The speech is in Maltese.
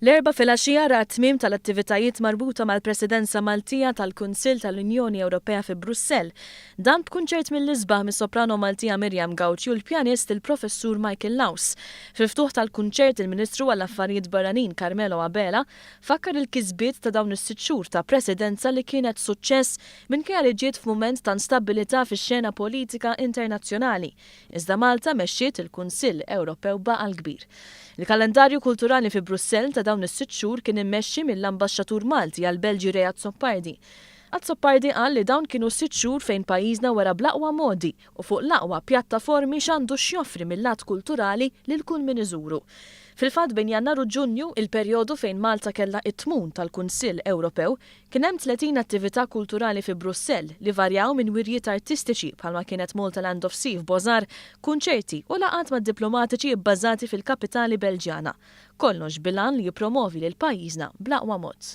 L-Erbgħa filgħaxija ra t-tmiem tal-attivitajiet marbuta mal-Presidenza Maltija tal-Kunsill tal-Unjoni Ewropea fi Brussell. Dan b'kunċert mill-isbaħ mis-soprano Maltija Miriam Gauci u l-pjanist il-Professur Michael Laus. Fil-ftuħ tal-kunċert il-Ministru għall-Affarijiet Barranin Carmelo Abela fakkar il-kisbiet ta' dawn is-sitt xhur ta' Presidenza li kienet suċċess minkejja li ġiet f'mument ta' instabbilità fix-xena politika internazzjonali. Iżda Malta mexxiet il-Kunsill Ewropew b'għaqal kbir. Il-kalendarju kulturali fi Brussell ta' dawn is-sitt xhur kien immexxi mill-Ambaxxatur Malti għall-Belġju Ray Azzopardi. Azzopardi qal li dawn kienu sitt xhur fejn pajjiżna wera bl-aqwa modi u fuq l-aqwa pjattaformi x'għandu x'joffri mil-lat kulturali lil kull min iżuru. Fil-fatt bejn Jannar u Ġunju, il-perjodu fejn Malta kellha t-tmun tal-Kunsill Ewropew, Kien hemm 30 attività kulturali fi Brussell li varjaw minn wirjiet artistiċi bħalma kienet Malta Land of Sea f'Bozar, kunċerti u laqgħat ma' diplomatiċi bbażati fil-kapitali Belġjana. Kollox bil-għan li jippromovi lil pajjiżna bl-aqwa mod.